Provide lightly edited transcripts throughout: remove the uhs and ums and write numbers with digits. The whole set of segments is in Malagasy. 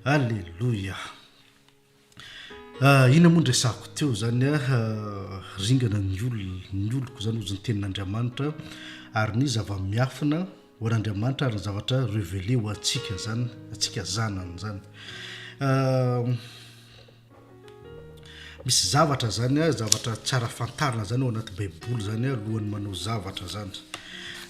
Aleloia. Ah, inona moa no resahako teo zany ah, ringana ny olona, ny oloko zany hozy ny tenin'Andriamanitra ary ny zava-miafina ho an'Andriamanitra ary ny zavatra révélé ho antsika zany, antsika zanany zany. Ah, misy zavatra zany ah, zavatra tsara fantarina zany ao anaty baiboly zany ah, alohan'ny manao zavatra zany.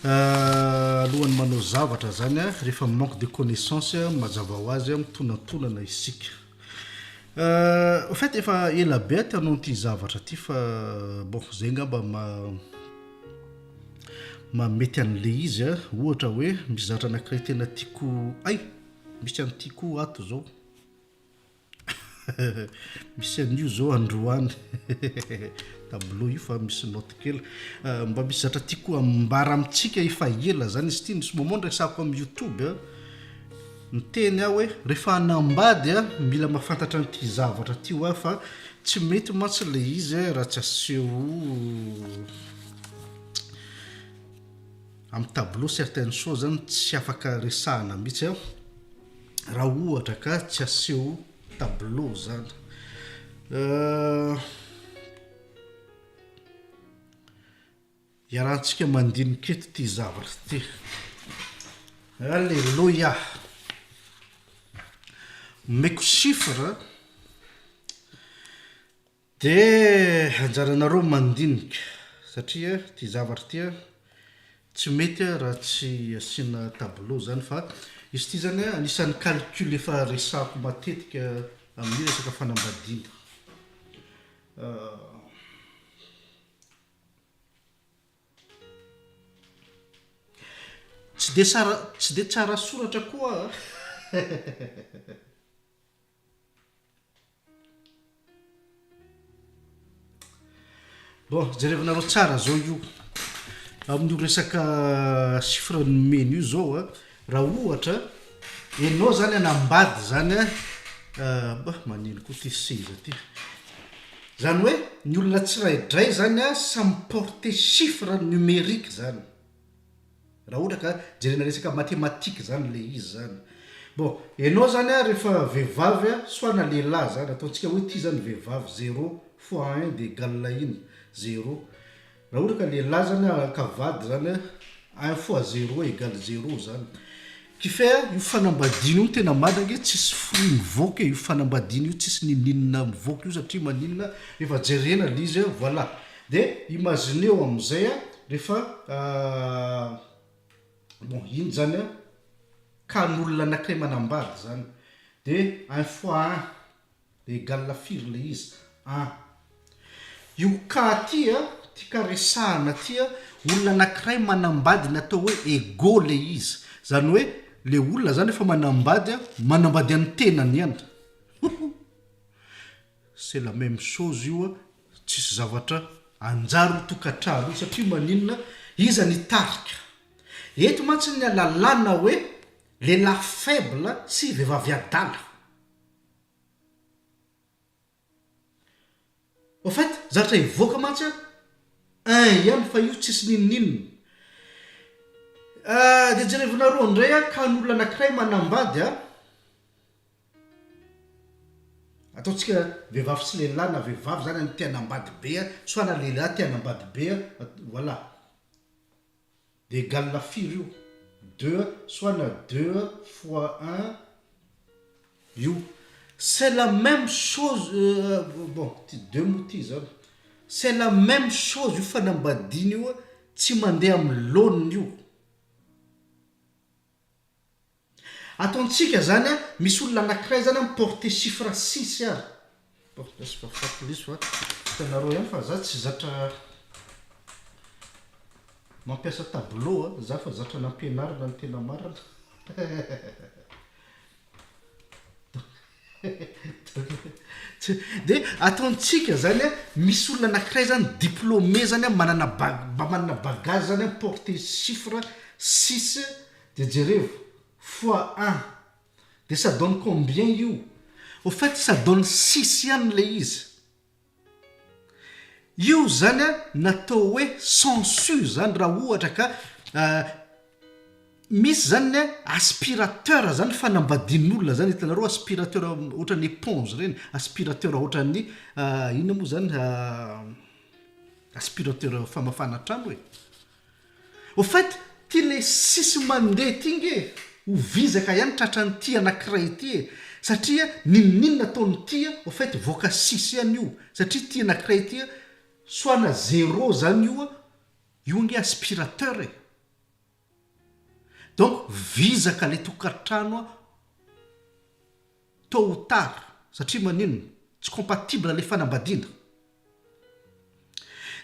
Ah, alohan'ny manao zavatra zany ah, rehefa manque de connaissance ah, mazava ho azy ah, mitonantonana isika. Au fait efa ela be aho te hanao an'ity zavatra ity fa bon zay angamba maha maha mety an'le izy a, ohatra hoe misy zavatra anankiray tena tiako hay! Misy an'ity koa ato zao, misy an'io zao androany tableau io fa misy note kely, mba misy zavatra tiako ambara amintsika efa ela zany izy ity, nisy moment niresahako amin'ny youtube a. Niteny aho hoe rehefa hanambady a, mila mahafantatra an'ity zavatra ity hoa fa tsy mety mantsy ilay izy raha tsy aseho amin'ny tableau certaines choses zany tsy afaka resahana mihitsy a, raha ohatra ka tsy aseho tableau zany. Iarahantsika mandinika eto ity zavatra ity. Alléluia! Omeko chiffre dia anjaranareo mandinika satria ity zavatra ity tsy mety raha tsy asiana tableau zany fa izy ity zany anisan'ny calcul efa resahako matetika amin'ny resaka fanambadiana. Tsy dia sara, tsy dia tsara soratra koa aho a. Bon, jerevinareo tsara zao io. Amin'io resaka chiffre nomena io zao a, raha ohatra ianao zany hanambady zany a, bah manino koa ty seza ty. Zany hoe ny olona tsiraidray zany a samy mi-porter chiffre numerique zany. Raha ohatra ka jerena resaka mathématique zany le izy zany. Bon, enao zany a rehefa vehivavy a, soit na lehilahy zany, ataontsika hoe ty zany vehivavy, zéro fois un de égale ino? Zéro. Raha ohatra ka lehilahy zany haka vady zany a, un fois zéro égale zéro zany. Qui fait io fanambadiana io no tena marina ange tsisy fruit mivoaka e, io fanambadiana io tsisy ninoninona mivoaka io satria maninona rehefa jerena le izy a, voilà. De imagineo amizay a rehefa bon iny zany a cas n'olona anakiray manambady zany de un fois un. Egal firy le izy? An. Io cas ty a, ty cas resahana ty a, olona anakiray manambady ny atao hoe ego le izy. Zany hoe le olona zany rehefa manambady a, manambady an'ny tenany ihany. C'est la même chose io a, tsisy zavatra anjary io tokantrano io satria maninona? Iza ny hitarika? Eto mantsy ny alalana hoe lehilahy faible sy vehivavy adala. Au fait, zavatra hivoaka mantsy an, un ihany fa io tsisy n'inon'inona. Ah, dia jerevinareo indray an, ka ny olona anankiray manambady an, ataontsika vehivavy sy lehilahy na vehivavy zany te hanambady be an, soit na lehilahy te hanambady be an, voilà. Dia égal firy io? Deux soit na deux fois un io. C'est la même chose bon ty deux moa ty zany. C'est la même chose io fanambadiana io tsy mandeha amin'ny laoniny io. Ataontsika zany a, misy olona anakiray zany a mi-porter chiffre six ary. Bon, lesy fa faty lesy fa hitanareo ihany fa za tsy zatra mampiasa tableau a, za fa zatra nampianarina ny tena marina. Dia ataontsika zany a, misy olona anakiray zany diplômé zany a, manana ba- mba manana bagage zany a, mi-porter chiffre six Dia jerevo, fois un, dia ça donne combien io? Au fait ça donne six ihany ilay izy. Io zany an natao hoe sensu zany raha ohatra ka. Misy zany ny aspirateur zany fanambadian'olona zany hitanareo aspirateur ohatran'ny éponge reny, aspirateur ohatran'ny inona moa zany aspirateur famafana trano e. Au fait ty le sisy mandeha ty nge ho vizaka ihany tratran'ity anakiray ity e, satria n'inon'inona ataon'ity au fait voaka sisy ihany io, satria ity anakiray ity soit na zéro zany io, io ange aspirateur e. Donc vizaka le tokantrano a tôt ou tard satria maninona? Tsy compatible le fanambadiana.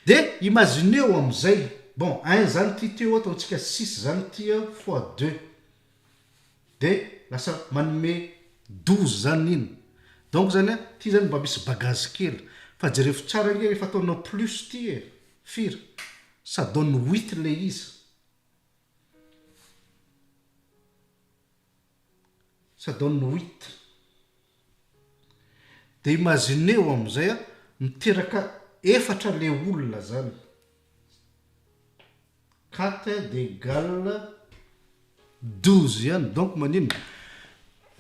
De imagineo amizay, bon un zany ty teo ataontsika six zany ty a fois deux de lasa manome 12 zany iny. Donc zany a ty zany mba misy bagage kely fa jerevo tsara ange rehefa ataonao plus ty e, firy? Ça donne huit le izy. Ça donne huit. De imagineo amizay a, miteraka efatra le olona zany. Quatre de égale 12 ihany. Donc maninona?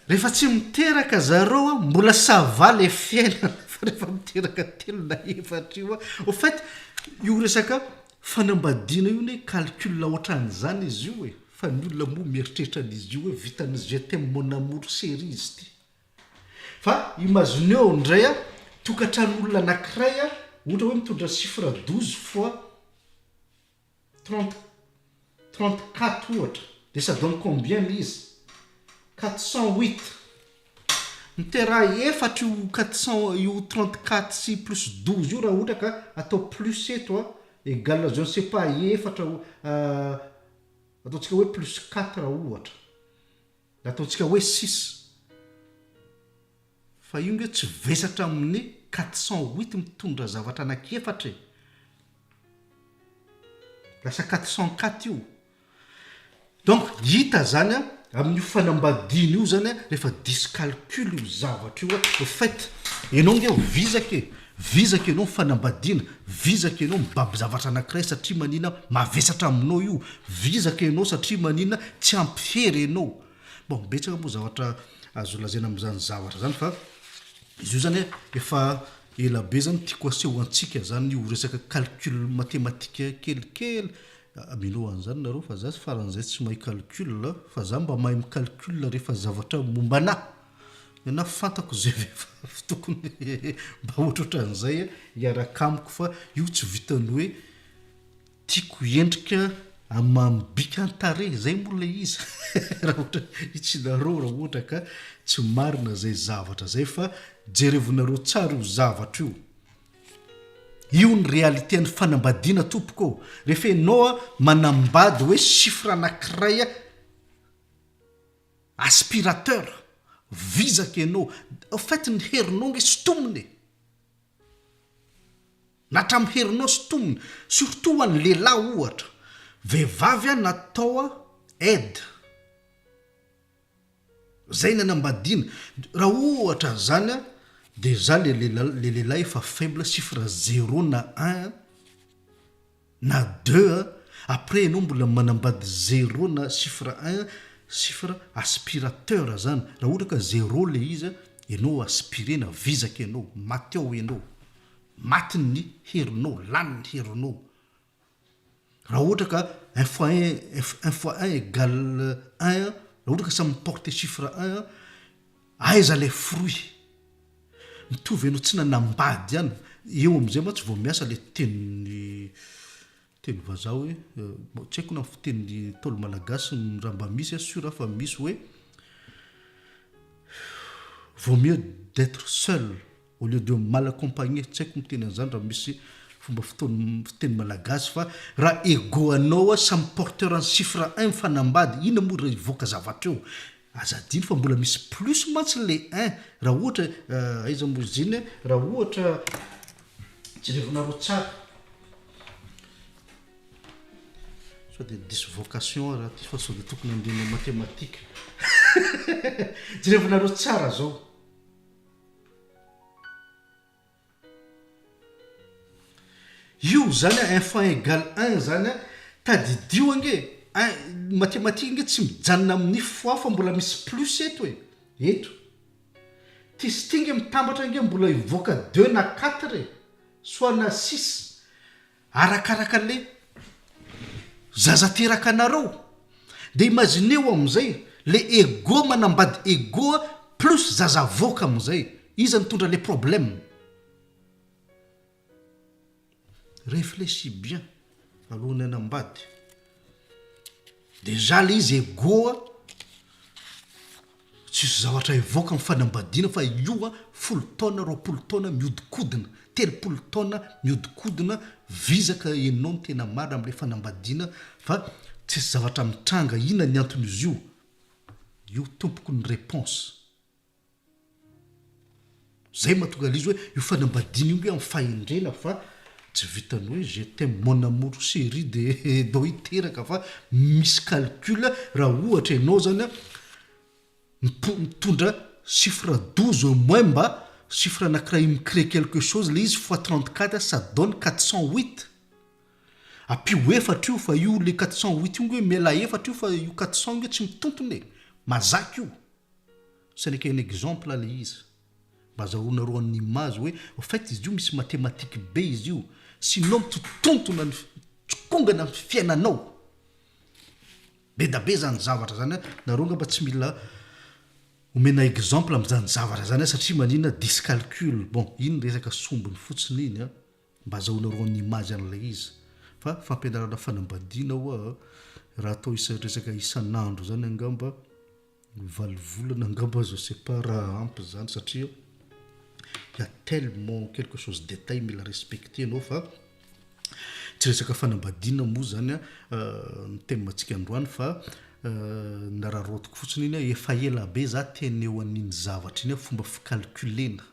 Rehefa tsy miteraka zareo a, mbola ça va le fiainana fa rehefa miteraka telo na efatra io a, au fait io resaka fanambadiana io ne calcul ohatran'izany izy io e, fa ny olona moa mieritreritra an'izy io hoe vitan'ny je t'aime mon amour chérie izy ity. Fa imagineo indray a, tokantran'olona anankiray a, ohatra hoe mitondra chiffre 12 fois 34 ohatra, de ça donne combien le izy? 408. Miteraha efatra io 400 io 34 sy plus 12 io raha ohatra ka atao plus eto a, égale je ne sais pas efatra ataontsika hoe plus 4 ohatra, ataontsika hoe 6. Fa io nge tsy vesatra amin'ny 408 mitondra zavatra anankiefatra e. Lasa 404 io. Donc hita zany a amin'io fanambadiana io zany a, rehefa diso calcul io zavatra io a, au fait ianao nge vizaka e, vizaka ianao fanambadiana, vizaka ianao mibaby zavatra anankiray satria manina mavesatra aminao io, vizaka ianao satria manina tsy ampy hery ianao. Bon, betsaka moa zavatra azo lazaina amin'izany zavatra zany fa izy io zany efa ela be zany tiako aseho antsika zany io resaka calcul mathématique kelikely. Mino an'izany nareo fa za faran'izay tsy mahay calcul, fa za mba mahay micalcul rehefa zavatra momba anahy. Na fantako zay vehivavy tokony mba ohatrohatran'izay hiaraka amiko fa io tsy vitany hoe tiako endrika amam-bika an-tarehy zay moa le izy. Raha ohatra hitsinareo raha ohatra ka tsy marina zay zavatra zay fa jerevonareo tsara io zavatra io. Io ny réalité ny fanambadiana tompoko. Rehefa ianao a manambady hoe chiffre anankiray a aspirateur, vizaka ianao. Au fait ny herinao nge sintominy e. Na hatramin'ny herinao sintominy, surtout ho an'ny lehilahy ohatra. Vehivavy a natao a aide. Zay nanambadiana. Raha ohatra zany a de za le lehilahy efa faible chiffre 0 na 1 na 2 après ianao mbola manambady 0 na chiffre 1, chiffre aspirateur zany. Raha ohatra ka 0 le izy ianao aspirena vizaka ianao, maty ao ianao. Maty ny herinao, lany ny herinao. Raha ohatra ka 1 fois 1, 1 fois 1 égale 1, raha ohatra ka samy miporter chiffre 1, aiza le fruit? Mitovy ianao tsy nanambady ihany. Eo amizay mantsy vao miasa le teny vazaha hoe, tsy haiko na fiteny ntaolo malagasy raha mba misy, sûr fa misy hoe vaut mieux d'être seul au lieu de mal accompagné. Tsy haiko miteny an'izany raha misy fomba fiteny malagasy fa raha ego anao a samy porteur ny chiffre 1 mifanambady, inona moa raha hivoaka zavatra eo? Aza adino fa mbola misy plus mantsy le 1. Raha ohatra aiza moa izy iny, raha ohatra jerevonareo tsara sao de diso vocation raha ty fa sao de tokony andena mathématique. Jerevonareo tsara zao. Io zany a 1 fois 1 égale 1 zany a, tadidio ange Un, mathématique nge tsy mijanona amin'ny fois fa mbola misy plus eto e! Eto. Ty sy ty nge mitambatra nge mbola hivoaka deux na quatre e! Soit na six. Arakaraka le zaza teraka anareo. De imagineo amizay le ego manambady ego plus zaza avoaka amizay. Iza nitondra le problème? Reflechis bien alohan'ny hanambady. Déjà le izy ego a, tsisy zavatra hivoaka amin'ny fanambadiana fa io a folo taona, 20 taona miodikodina, 30 taona miodikodina, vizaka enao ny tena marina amin'ilay fanambadiana fa tsisy zavatra mitranga, inona ny anton'izy io? Io tompoko ny réponse. Zay mahatonga an'izy hoe io fanambadiana io nge amin'ny fahendrena fa tsy vitan'ny hoe je t'aime mon amour chéri de dao hiteraka fa misy calcul raha ohatra ianao zany an mitondra chiffre 12 au moins mba chiffre anakiray mi-crée quelque chose le izy fois 34 ça donne 408 ampio efatra io fa io le 408 io nge miala efatra io fa io 400 nge tsy mitontona e mazaka io. Ce n'est qu'un exemple le izy. Mba azahoanareo en image hoe au fait izy io misy mathématique be izy io. Sinon mitotontona ny mitokongana ny fiainanao. Be da be zany zavatra zany an, nareo angamba tsy mila omena exemple amin'izany zavatra zany an satria maninona dyscalcul, bon iny resaka sombiny fotsiny iny an, mba azahoanareo en image an'ilay izy. Fa fampianarana fanambadiana ho'a raha atao isa resaka isan'andro zany angamba, Valo volana angamba je sais pas raha ampy zany satria il y a tellement quelque chose détail mila respecter nao fa tsy resaka fanambadiana moa zany a ny thème antsika androany fa nararaotiko fotsiny iny hoe efa ela be za te haneho an'iny zavatra iny hoe fomba fi-calculer-na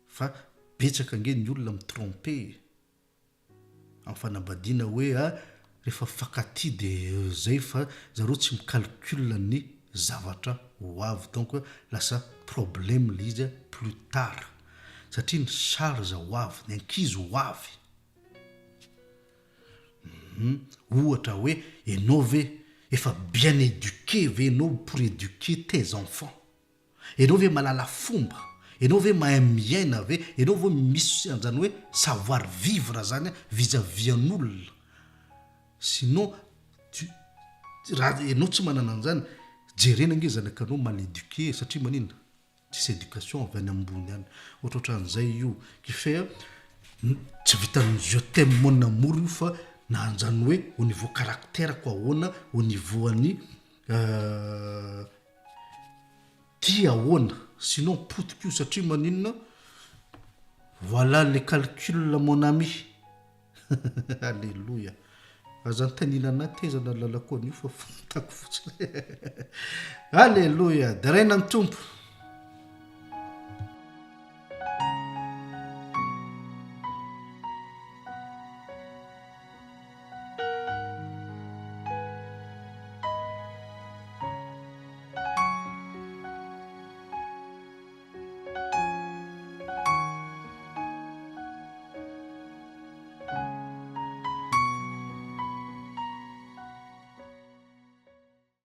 fa betsaka ange ny olona mi-tromper e. Amin'ny fanambadiana hoe a rehefa mifankatia de zay fa zareo tsy mi-calcule ny zavatra ho avy donc lasa problème le izy plus tard satria ny charge ho avy, ny ankizy ho avy. Hum ohatra hoe enao ve efa bien eduqué ve enao pour eduquer tes enfants? Enao ve mahalala fomba? Enao ve mahay miaina ve? Enao ve misy an'izany hoe savoir vivre zany vis à vis an'olona? Sinon tu raha enao tsy manana an'izany, jerena ange zanakanao mal eduqué satria maninona? Tsisy education avy any ambony any. Ohatrohatran'izay io. Qui fait tsy vitan'ny je t'aime mon amour io fa na an'izany hoe au niveau caractère-ko ahoana, au niveau an'ny Ty ahoana? Sinon potika io satria maninona? Voilà le calcul mon ami! Aleloia! Aza anontaniana anah taiza nahalalako an'io fa fantako fotsiny. Aleloia! Deraina ny Tompo!